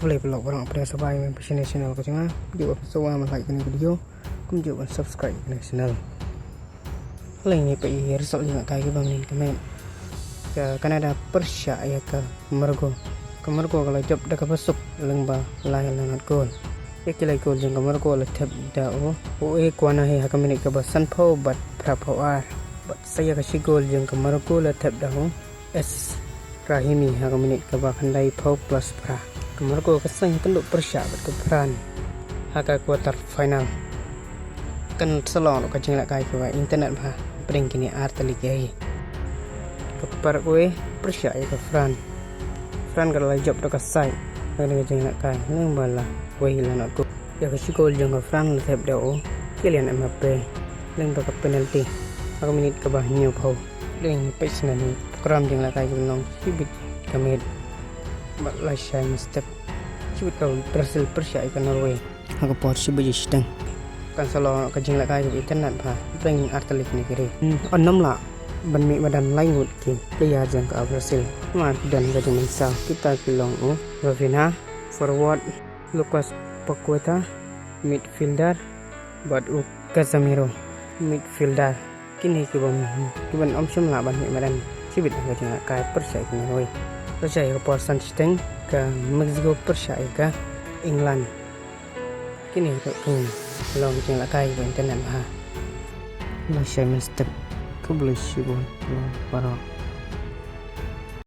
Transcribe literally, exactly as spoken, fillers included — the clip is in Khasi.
Khublei paralok baroh, pdiang sngewbha ïa phi sha kane ka channel ka jong nga. Kumjuh ban sngewbha ban like ïa kane ka video, kumjuh ban subscribe ïa kane ka channel. Lei ngin peit ïa ki result jingïalehkai kiba mynnin ka miet. Ka Canada pyrshah ïa ka Morocco. Ka Morocco ka la jop da kaba suk lyngba lai la ngat gol. Ïa ki lai gol jong ka Morocco la thep da u, u Ekuanahi ha ka minit kaba sanphew bad phraphew ar. Bad sa ïa ka shi gol jong ka Morocco la thep da u Es Rahimi ha ka minit kaba khyndaiphew plus phra. Ka Morocco ka seng kynduh pyrshah bad ka France ha ka quarter final. Kan sa long ruh ka jingïalehkai kaba internet bha pdeng kine ar tylli ki ri. Ka Paraguay pyrshah ïa ka France. France ka la jop da ka side ha kane ka jingïalehkai lyngba la wei la ngat gol. Ïa ka shi gol jong ka France la thep da u Kylian Mbappe lyngba ka penalty ha ka minit kaba hynñiewphew. Lei ngin peit sha kane ka program jingïalehkai kiba long shibit ka miet. Bad lashai mynstep shibit ka Brazil pyrshah ïa ka Norway ha ka por shi baje shiteng. Kan sa long ka jingïalehkai kaba internet bha pdeng ar tylli kine ki ri. Hmm, ym lah ban mih madan lai ngut ki player jong ka Brazil. Namar ki don ka jingmynsaw, kita ki long u Rafinha, forward, Lucas Paqueta, midfielder, bad u Casemiro, midfielder. Kine kiba, kiban ym shym lah ban mih madan shibit ha ka jingïalehkai pyrshah ïa ka Norway. Lashai ka por san shiteng ka Mexico pyrshah ïa ka England. Kine ruh kin long jingïalehkai ba internet bha. Lashai mynstep, khublei shibun baroh.